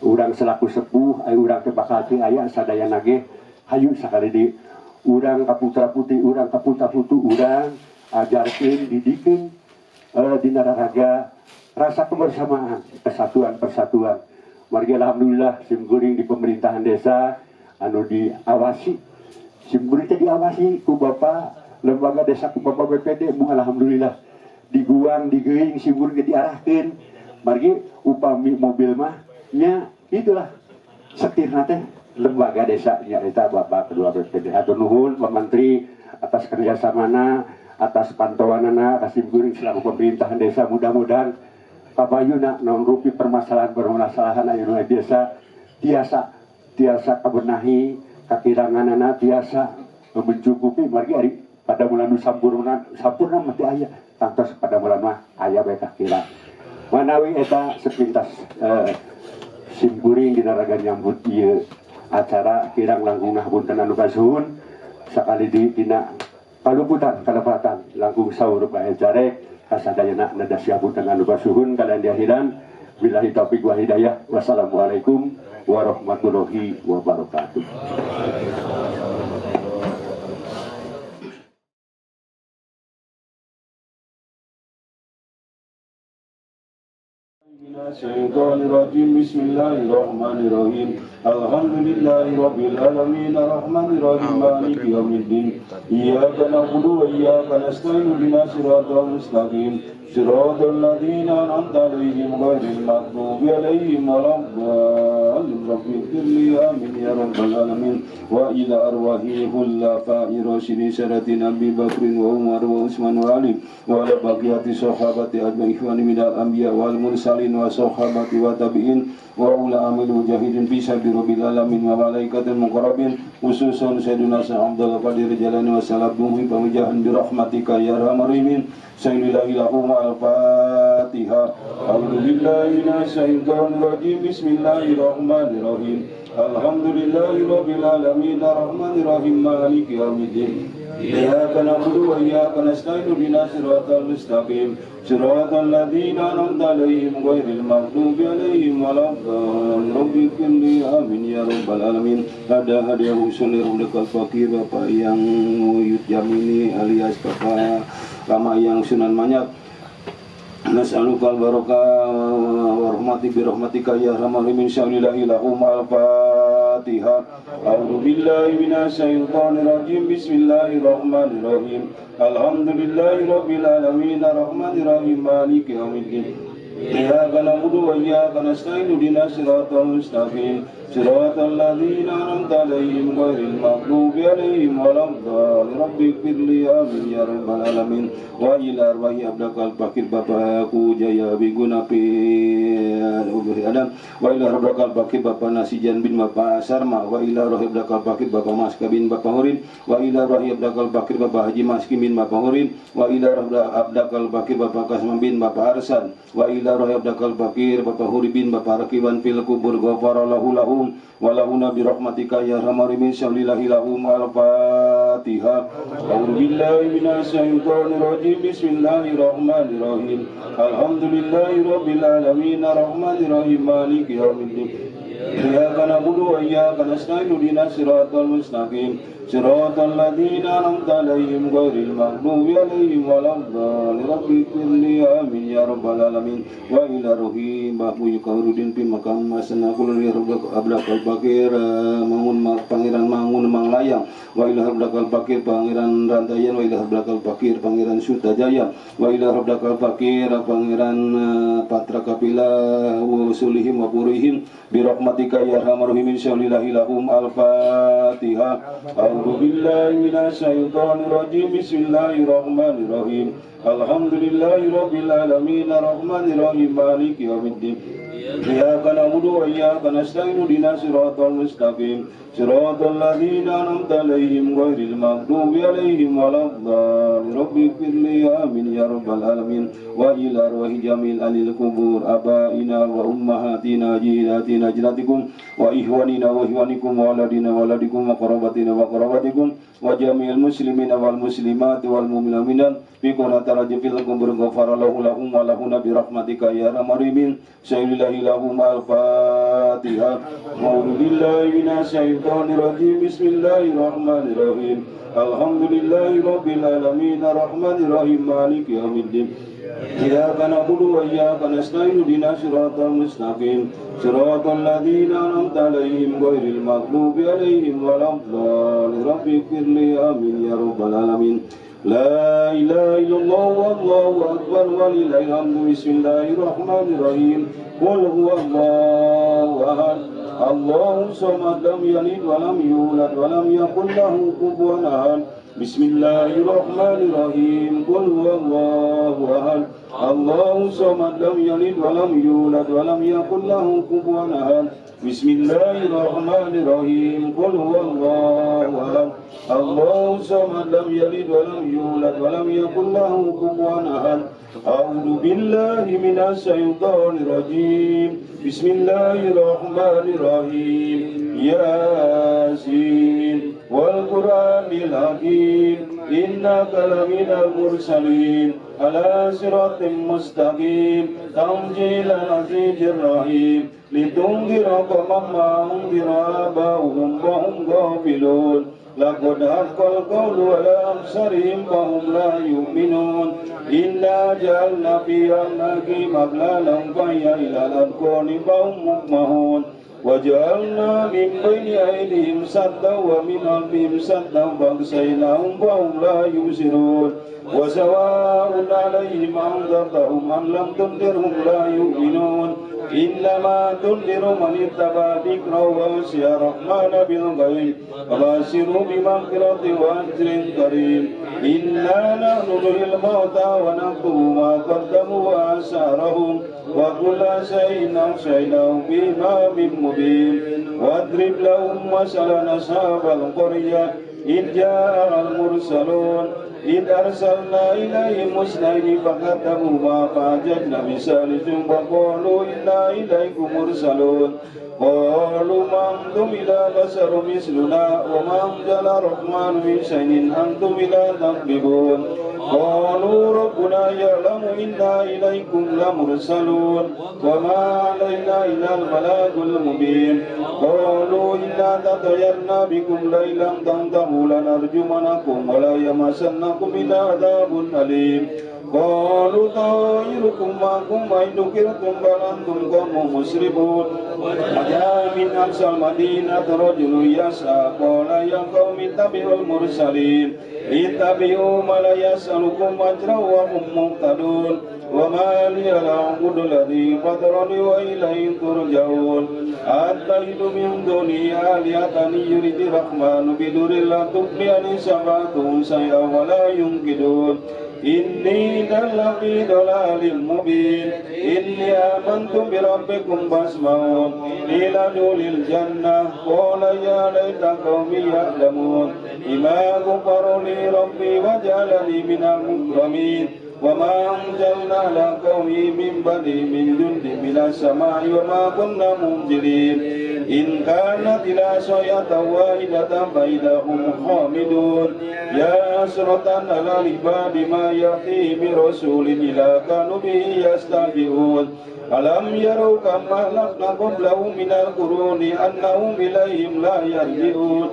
urang selaku sepuh aya urang teh bakal teu aya sadayana ge hayu sakali deui urang ka putra putri urang ka putra putu urang ajarkeun didikeun dina raraga rasa kebersamaan kesatuan persatuan. Margi alhamdulillah simkuring di pemerintahan desa anu diawasi simkuring teh diawasi ku Bapak lembaga desa ku Bapak BPD mung alhamdulillah diguang digeuing simkuring teh diarahkeun margi upami mobil mah nya itulah setirna teh lembaga desa nya eta Bapak kedua BPD. Hatur nuhun Pak Menteri atas kerjasamana atas pantauanana ka simkuring selaku pemerintahan desa mudah-mudahan kapayuna non rupi permasalahan-permasalahan anu desa tiasa tiasa kabenahi kakiranganana tiasa mencukupi margi ari pada bulan sampurna sampurna mah teu aya tangtos pada bulan mah aya bae kakirang manawi eta sepintas simkuring dina raga nyambut ieu acara kirang langkung hapunten anu kasuhun sakali di dina paluputan kalepatan langkung saur bae jarek kasadayana nada siapunten anu kasuhun kalian diakhiran billahi taufik wa hidayah wassalamualaikum warahmatullahi wabarakatuh. Syaithanirrajim. Bismillahirrahmanirrahim. Alhamdulillahirabbil alamin arrahmanirrahim maliki yaumiddin. Iyyaka na'budu wa iyyaka nasta'in ihdinas siratal mustaqim. Siratal ladzina an'amta 'alaihim ghairil maghdubi 'alaihim waladdallin. Rabbighfirli amin ya rabbal alamin. Wa ila arwahi khulafa'i rasyidin sadatin Abi Bakrin wa Umar wa Utsman wa Ali wa ala baqiyati sahabati ajma'in minal anbiya wal mursalin wa sahabati wa tabi'in wa ula amil mujahidin fi sabili rabbil alamin wa malaikatil muqarrabin khususan sayyidina Abdul Qadir Jalani wa salamuhu wa bi rahmatika ya arhamar rahimin. Sayyidina lahum al-Fatihah. A'udzu billahi minasyaitonir rajim. Bismillahirrahmanirrahim. Alhamdulillahirabbil alamin arrahmanirrahim maliki yaumiddin. Iyyaka na'budu wa iyyaka nasta'in ihdinas siratal mustaqim. Siratal ladzina an'amta 'alaihim ghairil maghdubi 'alaihim waladdallin. Rabbighfirli amin ya rabbal alamin. Ada hadiah usul Rabbul Fakir Bapak yang Muyut Jamini alias Bapak Lama yang Sunan Manyak. Nas'aluka al-barakah wa rahmati bi rahmatika ya arhamar rahimin. Sa'alillahi lahum al-Fatihah. A'udzu billahi minasyaitonir rajim. Bismillahirrahmanirrahim. Alhamdulillahirabbil alamin arrahmanirrahim maliki yaumiddin. Iyyaka na'budu wa iyyaka nasta'in ihdinas siratal mustaqim. Siratal ladzina an'amta 'alaihim ghairil maghdubi 'alaihim waladdallin. Rabbighfirli amin ya rabbal alamin. Wa ila arwahi abdakal fakir Bapakku Jaya Bigunapi Adam wa ila abdakal fakir Bapak Nasijan bin Bapak Sarma wa ila rohi abdakal fakir Bapak Maska bin Bapak Hurin wa ila rohi abdakal fakir Bapak Haji Maski bin Bapak Hurin wa ila abdakal fakir Bapak Kasman bin Bapak Arsan wa ila rohi abdakal fakir Bapak Huri bin Bapak Rakiban fil kubur ghafarallahu lahum wa lahuna bi rahmatika ya arhamar rahimin. Sallillahi lahum al-Fatihah. A'udzu billahi minasyaitonir rajim. Bismillahirrahmanirrahim. Alhamdulillahirabbil alamin arrahmanirrahim maliki yaumiddin. Iyyaka na'budu wa iyyaka nasta'in ihdinas siratal mustaqim. Siratal ladzina an'amta 'alaihim ghairil maghdubi 'alaihim waladdallin. Rabbighfirli amin ya rabbal alamin. Wa ila ruhi Babu Yukaurudin fi makam masana kulli rabbul ablaqal bakir mangun pangeran mangun manglayang wa ila rabbul bakir pangeran rantayan wa ila rabbul bakir pangeran Sutajaya wa ila rabbul bakir pangeran Patra Kapila wa sulihim wa purihim bi rahmatika ya arhamar rahimin. Sallillahi lahum al-Fatihah. A'udzu billahi minasyaitonir rajim. Bismillahirrahmanirrahim. Alhamdulillahirabbil alamin arrahmanirrahim maliki yaumiddin. Iyyaka na'budu wa iyyaka nasta'in ihdinas siratal mustaqim. Siratal ladzina an'amta 'alaihim ghairil maghdubi 'alaihim waladdallin. Rabbighfirli amin ya rabbal alamin. Wa ila arwahi jamil alil kubur abaina wa ummahatina jidatina jidatikum wa ihwanina wa ihwanikum wa waladina wa waladikum wa qarabatina wa qarabatikum wa jamil muslimina wal muslimat wal mu'minina fi qurati fil kubur ghafarallahu lahum wa lahuna bi rahmatika ya arhamar rahimin. Sallillahi lahum al-Fatihah. A'udzu billahi minasyaitonir rajim. Bismillahirrahmanirrahim. Alhamdulillahirabbil alamin arrahmanirrahim maliki yaumiddin. Iyyaka na'budu wa iyyaka nasta'in ihdinas siratal mustaqim. Siratal ladzina an'amta 'alaihim ghairil maghdubi 'alaihim waladdallin. Rabbighfirli amin ya rabbal alamin. La ilaha illallah wallahu akbar walillahil hamdu. Bismillahirrahmanirrahim. Qul huwallahu ahad. Allahu samad lam yalid wa lam yulad wa lam yakul lahu kufuwan ahad. Bismillahirrahmanirrahim. Qul huwallahu ahad. Allahu samad lam yalid wa lam yulad wa lam yakul lahu kufuwan ahad. Bismillahirrahmanirrahim. Qul huwallahu ahad. Allahu samad lam yalid wa lam yulad wa lam yakul lahu kufuwan ahad. A'udzu billahi minasyaitonir rajim. Bismillahirrahmanirrahim. Yasin wal Qur'anil Hakim. Innaka laminal mursalin ala siratim mustaqim. Tanzilal azizir rahim. Litundhira qauman ma undhira aba'uhum wa hum ghafilun. لقد حق القول على أكثرهم فهم لا يؤمنون. إنا جعلنا في أعناقهم أغلالا فهي إلى الأذقان فهم مقمحون. وجعلنا من بين أيديهم سدا ومن خلفهم سدا فأغشيناهم فهم لا يبصرون. وسواء عليهم أنذرتهم أم لم تنذرهم لا يؤمنون. إنما تنذر من اتبع ذكر وخشي الرحمن بالغيب فبشره بمغفرة وأجر كريم. إنا نحن نحيي الموتى ونكتب ما قدموا وآثارهم وكل شيء أحصيناه في إمام مبين. واضرب لهم مثلا أصحاب القرية إذ جاء المرسلون إذ أرسلنا إليهم اثنين فكذبوهما فأنجينا بثالث وقالوا إنا إليكم مرسلون. قالوا ما أنتم إلا بشر مثلنا وما أنزل الرحمن من شيء أنتم إلا تكذبون. قالوا ربنا يعلم إنا إليكم لمرسلون وما علينا إلا البلاغ المبين. قالوا إنا تطيرنا بكم ليلا تنتهوا لنرجمنكم ولا يمسنكم إلا عذاب أليم. قالوا طائركم معكم وإن ذكرتم بل أنتم قوم مسرفون. وجاء من أقصى المدينة رجل يسعى قال يا قوم اتبعوا المرسلين اتبعوا ما لا يسألكم أجرا وهم مهتدون. وما لي لا أعبد الذي فطرني وإليه ترجعون. أتخذ من دونه آلهة إن يرد الرحمن بضر لا تغن عني شفاعتهم شيئا ولا ينقذون. إني إذا لفي ضلال مبين. إني آمنت بربكم فاسمعون. قيل ادخل الجنة قال يا ليت قومي يعلمون بما غفر لي ربي وجعلني من المكرمين. وما أنزلنا على قومه من بعده من جند من السماء وما كنا منزلين. إن كانت إلا صيحة واحدة فإذا هم خامدون. يا حسرة على العباد ما يأتيهم من رسول إلا كانوا به يستهزئون. ألم يروا كم أهلكنا قبلهم من القرون أنهم إليهم لا يرجعون.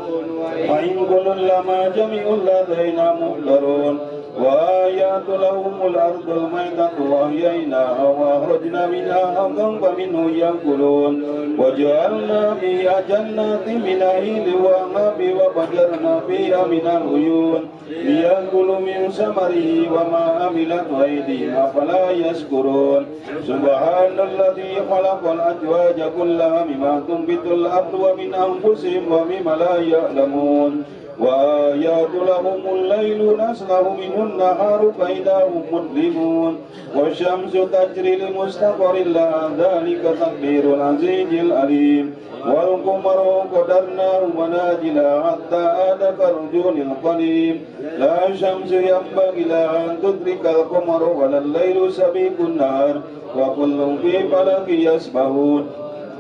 وإن كل لما جميع لدينا محضرون. وآيات لهم الأرض الميتة وأحييناها وأخرجنا منها حبا فمنه يأكلون. وجعلنا فيها جنات من نخيل وأعناب وفجرنا فيها من العيون ليأكلوا من ثمره وما عملته أيديهم أفلا يشكرون. سبحان الذي خلق الأزواج كلها مما تنبت الأرض ومن أنفسهم ومما لا يعلمون. وآيات لهم الليل نسله منه النهار فإذا هم مظلمون. والشمس تجري لمستقر لها ذلك تقدير العزيز العليم. والقمر قدرناه منازل حتى عاد كالعرجون القديم. لا الشمس ينبغي لها أن تدرك القمر ولا الليل سبيق النهار وكل في فلك يسبحون.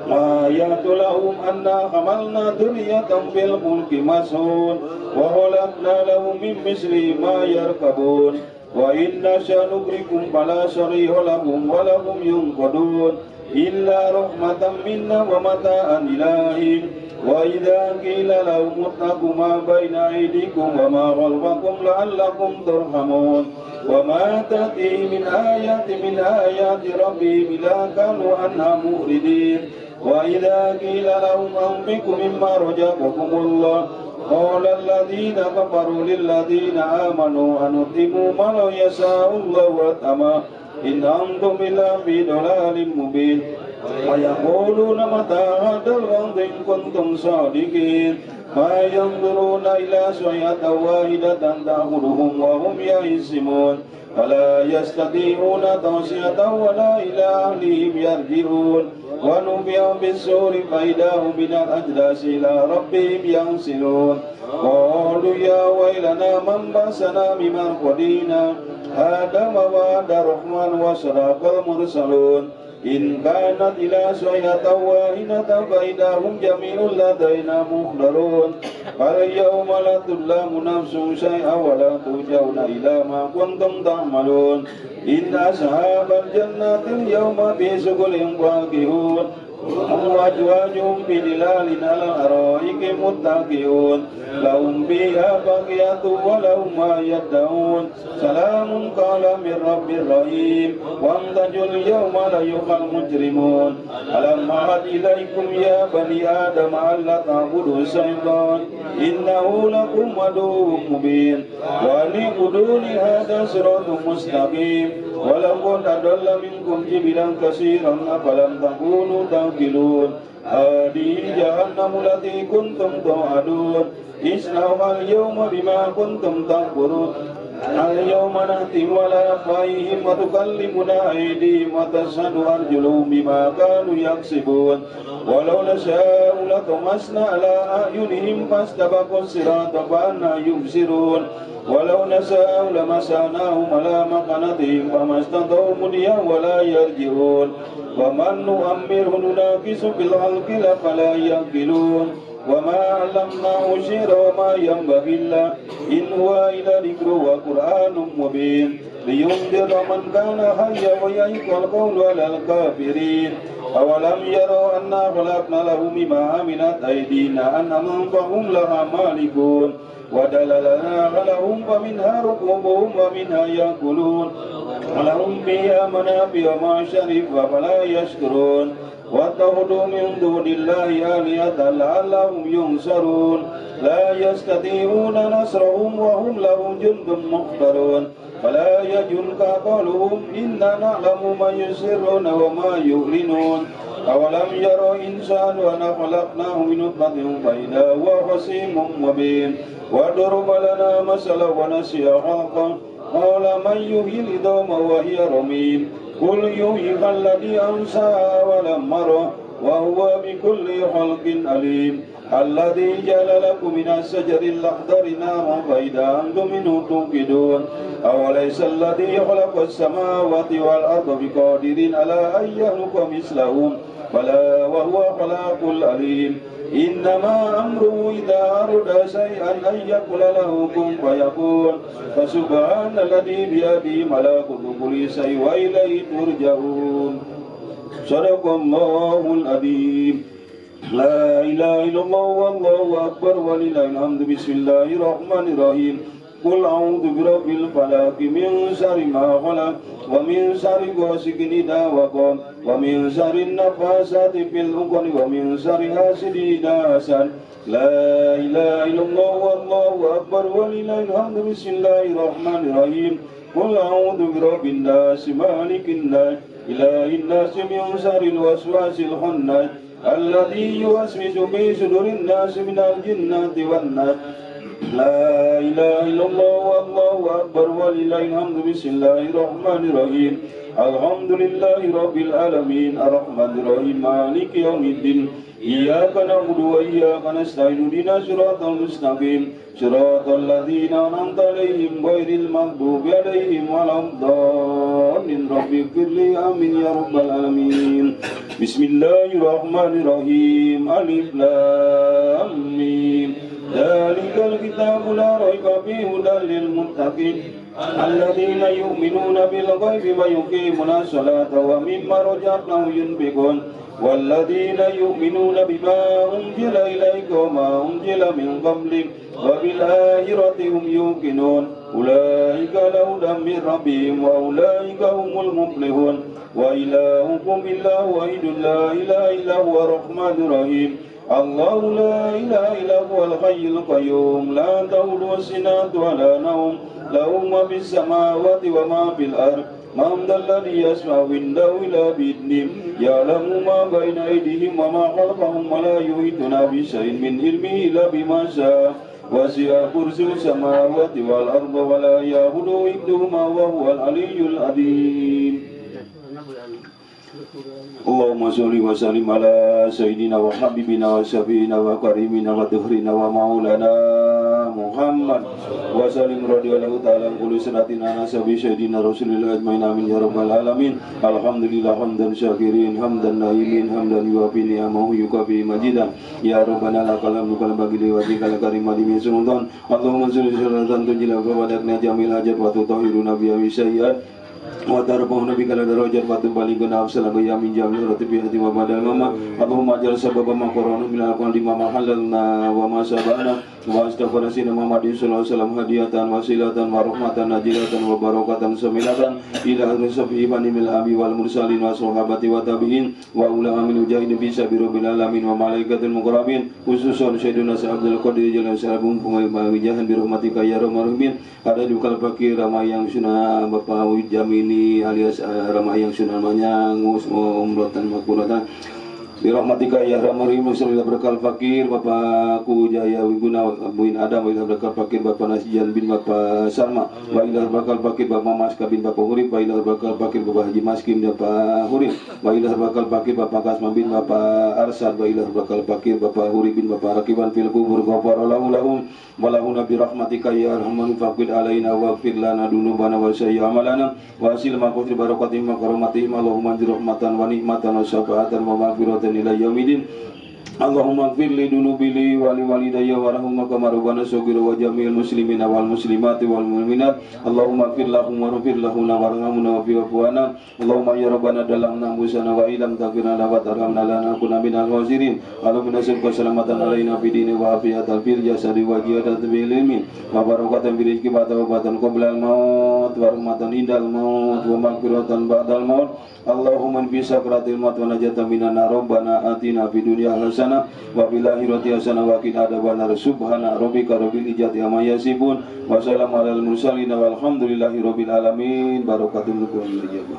وآيات لهم أنا حملنا ذريتهم في الفلك مسحون وخلقنا لهم من مثله ما يركبون. وإن نشأ نغرقهم فلا صريخ لهم ولا هم ينقذون إلا رحمة منا ومتاعا إلى حين. وإذا قيل لهم اتقوا ما بين أيديكم وما خلفكم لعلكم ترحمون. وما تأتيهم من آيات من آيات ربهم إلا كانوا عنها معرضين. وإذا قيل لهم أنفقوا مما رزقكم الله قال الذين كفروا للذين آمنوا أنطعم ما لو يشاء الله أطعمه إن أنتم إلا في ضلال مبين. ويقولون متى هذا الوعد إن كنتم صادقين. ما ينظرون إلا صيحة واحدة تأخذهم وهم يئسون. فلا يستطيعون توصية ولا إلى أهلهم يرجعون. ونفخ في الصور فإذا هم من الأجداث إلى ربهم ينسلون. قالوا يا ويلنا من بعثنا من مرقدنا هذا ما وعد الرحمن وصدق المرسلون. إن كانت إلا صيحة واحدة فإذا هم جميع لدينا محضرون. فاليوم لا تظلم نفس شيئا ولا ترجعون إلى ما كنتم تعملون. إن أصحاب الجنة اليوم في شغل فاكهون. هم وأزواجهم في ظلال على الأرائك متكئون لهم فيها فاكهة ولهم ما يدعون سلام قولا من رب رحيم وامتازوا اليوم أيها المجرمون ألم أعهد إليكم يا بني آدم ألا تعبدوا الشيطان إنه لكم عدو مبين وأن اعبدوني هذا صراط مستقيم ولقد أضل منكم جبلا كثيرا أفلم تكونوا تعقلون هذه جهنم التي كنتم توعدون اصلوها اليوم بما كنتم تكفرون اليوم نختم على أفواههم وتكلمنا أيديهم وتشهد أرجلهم بما كانوا يكسبون ولو نشاء لطمسنا على أعينهم فاستبقوا الصراط فأنى يبصرون ولو نشاء لمسعناهم على مكانتهم فما استطاعوا مضيا ولا يرجعون ومن نعمره نناكس في الخلق فلا يعقلون وما علمناه الشعر وما ينبغي له إن هو إلا ذكر وقرآن مبين لينذر من كان حيا ويحق القول على الكافرين أولم يروا أنا خلقنا لهم مما عملت أيدينا أنعاما فهم لها مالكون ودللنا لهم فمنها ركوبهم ومنها يأكلون ولهم فيها منافع وما شربوا فلا يشكرون واتخذوا من دون الله آلهة لعلهم ينصرون لا يستطيعون نصرهم وهم لهم جند محضرون فلا يجنك قولهم إنا نعلم ما يسرون وما يعلنون أولم يروا إنسان أنا خلقناه من نطفة فإذا هو خصيم مبين وضرب لنا مثلا ونسي خلقه قال من يحيي العظام وهي رميم قل يحييها الذي أنشأها أول مرة وهو بكل خلق عليم الذي جعل لكم من الشجر الأخضر نارا فإذا أنتم منه توقدون أوليس الذي خلق السماوات والأرض بقادر على أن يخلق مثلهم بلى وهو خلاق العليم إنما أمره إذا أراد شيئا أن يقول له كن فيكون فسبحان الذي بيده ملكوت كل شيء وإليه ترجعون صدق الله العظيم. لا إله إلا الله والله أكبر ولله الحمد. بسم الله الرحمن الرحيم. قل أعوذ برب الفلق من شر ما خلق ومن شر غاسق إذا وقب ومن شر النفاثات في العقد ومن شر حاسد إذا حسد. لا إله إلا الله والله أكبر ولله الحمد. بسم الله الرحمن الرحيم. قل أعوذ برب الناس مالك الناس إله الناس من شر الوسواس الخناس الذي يوسوس في صدور الناس من الجنة والناس. لا إله إلا الله والله أكبر ولله الحمد. بسم الله الرحمن الرحيم. الحمد لله رب العالمين الرحمن الرحيم مالك يوم الدين إياك نعبد وإياك نستعين اهدنا الصراط المستقيم صراط الذين أنعمت عليهم غير المغضوب عليهم ولا الضالين رب اغفر لي آمين يا رب العالمين. بسم الله الرحمن الرحيم. ألف لام ميم ذلك الكتاب لا ريب فيه هدى للمتقين الذين يؤمنون بالغيب ويقيمون الصلاة ومما رزقناهم ينفقون والذين يؤمنون بما أنزل إليك وما أنزل من قبلك وبالآخرة هم يوقنون أولئك لهم هدى من ربهم وأولئك هم المفلحون. وإلهكم إله واحد لا إله إلا هو الرحمن الرحيم. الله لا إله إلا هو الحي القيوم لا تأخذه سنة ولا نوم له ما في السماوات وما في الأرض من ذا الذي يشفع عنده إلا بإذنه يعلم ما بين أيديهم وما خلفهم ولا يحيطون بشيء من علمه إلا بما شاء وسع كرسيه السماوات والأرض ولا يئوده حفظهما وهو العلي العظيم. اللهم صل وسلم على سيدنا وحبيبنا وشفينا وكريمنا وطهرنا ومولانا محمد وسلم رضي الله تعالى عن كل سنتنا نسب سيدنا رسول الله أجمعين آمين يا رب العالمين. الحمد لله حمدا شاكرين حمدا نائمين حمدا يوافي نعمه يكافي مزيدا يا ربنا لك الحمد كما ينبغي لوجهك الكريم ولعظيم سلطانك. اللهم صل وسلم تنجي لنا وبارك جميع الحاجات وتطهرنا بها من سيئات Wa tarfa'una bika darajat wa tuballighuna afsal min jami'i ratibi hati wa badal mama. Allahumma ajal sababa ma qara'na min al-qur'an lima ma halalna wa ma sabana wa astaghfir sina Muhammadin sallallahu alaihi wasallam hadiyatan wasilatan wa rahmatan najilatan wa barakatan samilatan ila hadrati ibani mil abi wal mursalin wa sahabati wa tabi'in wa ulama min mujahidin fi sabilil alamin wa malaikatil muqarrabin khususan sayyidina Abdul Qadir Jalal Salabung pengajahan bi rahmatika ya arhamar rahimin. Ada di Bukal Fakir Ramayang Sunan Bapak Jamini alias Ramayang Sunan Manyang umrotan makuratan Birahmatika ya arhamar rahimin. Sallallahu berkal fakir Bapak Ku Jaya Wiguna bin Adam wa ila berkal fakir Bapak Nasijan bin Bapak Sarma wa ila berkal fakir Bapak Maska bin Bapak Hurib wa ila berkal fakir Bapak Haji Maskim bin Bapak Hurib wa ila berkal fakir Bapak Kasma bin Bapak Arsad wa ila berkal fakir Bapak Hurib bin Bapak Rakiban fil kubur ghafara lahu lahum wa lahuna birahmatika ya arhamar faqid alaina wa ighfir lana dunubana wa sayyi amalana wa asil ma qadri barakatihim wa karamatihim. Allahumma anzil rahmatan wa nikmatan wa syafaatan wa maghfiratan ila yaumidin. Allahumma ighfir li dunubi li wa li walidayya warhamhuma kama rabbana shaghira wa jami'il muslimina wal muslimati wal mu'minat. Allahumma ighfir lahum waghfir lahuna warhamna wa fi'fu anna. Allahumma ya rabbana dalamna anfusana wa illam taghfir lana wa tarhamna lanakunanna minal khasirin. Allahumma nas'aluka salamatan alaina fid dini wa afiyatan fil jasadi wa ziyadatan fil ilmi wa barakatan fil rizqi wa tawbatan qabla al maut wa rahmatan indal maut wa maghfiratan ba'dal maut. Allahumma fi sakratil maut wa najatan minan nar. Rabbana atina fid dunya hasanah wa fil akhirati hasanah wa qina adzabannar. Subhana rabbika rabbil izzati amma yasifun wa salamun alal mursalin walhamdulillahi rabbil alamin. Barakatul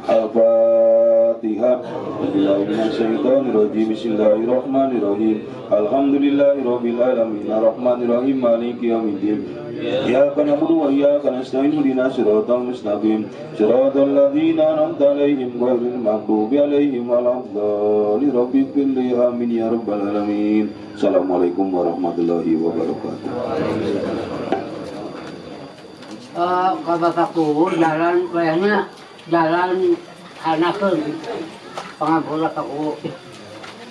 Al-Fatihah. Billahi minasyaitonir rajim. Bismillahirrahmanirrahim. Alhamdulillahi rabbil alamin arrahmanirrahim maliki yaumiddin. Iyyaka na'budu wa iyyaka nasta'in ihdinas siratal mustaqim siratal ladzina an'amta 'alaihim ghairil maghdubi 'alaihim waladdallin. Rabbil amin ya rabbal alamin. Assalamualaikum warahmatullahi wabarakatuh. Ka bapakku jalan wayahna jalan anakeun pangampura ka uwu.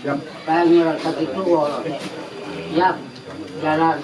Siap. Kaya ngira sakitu teh. Siap jalan.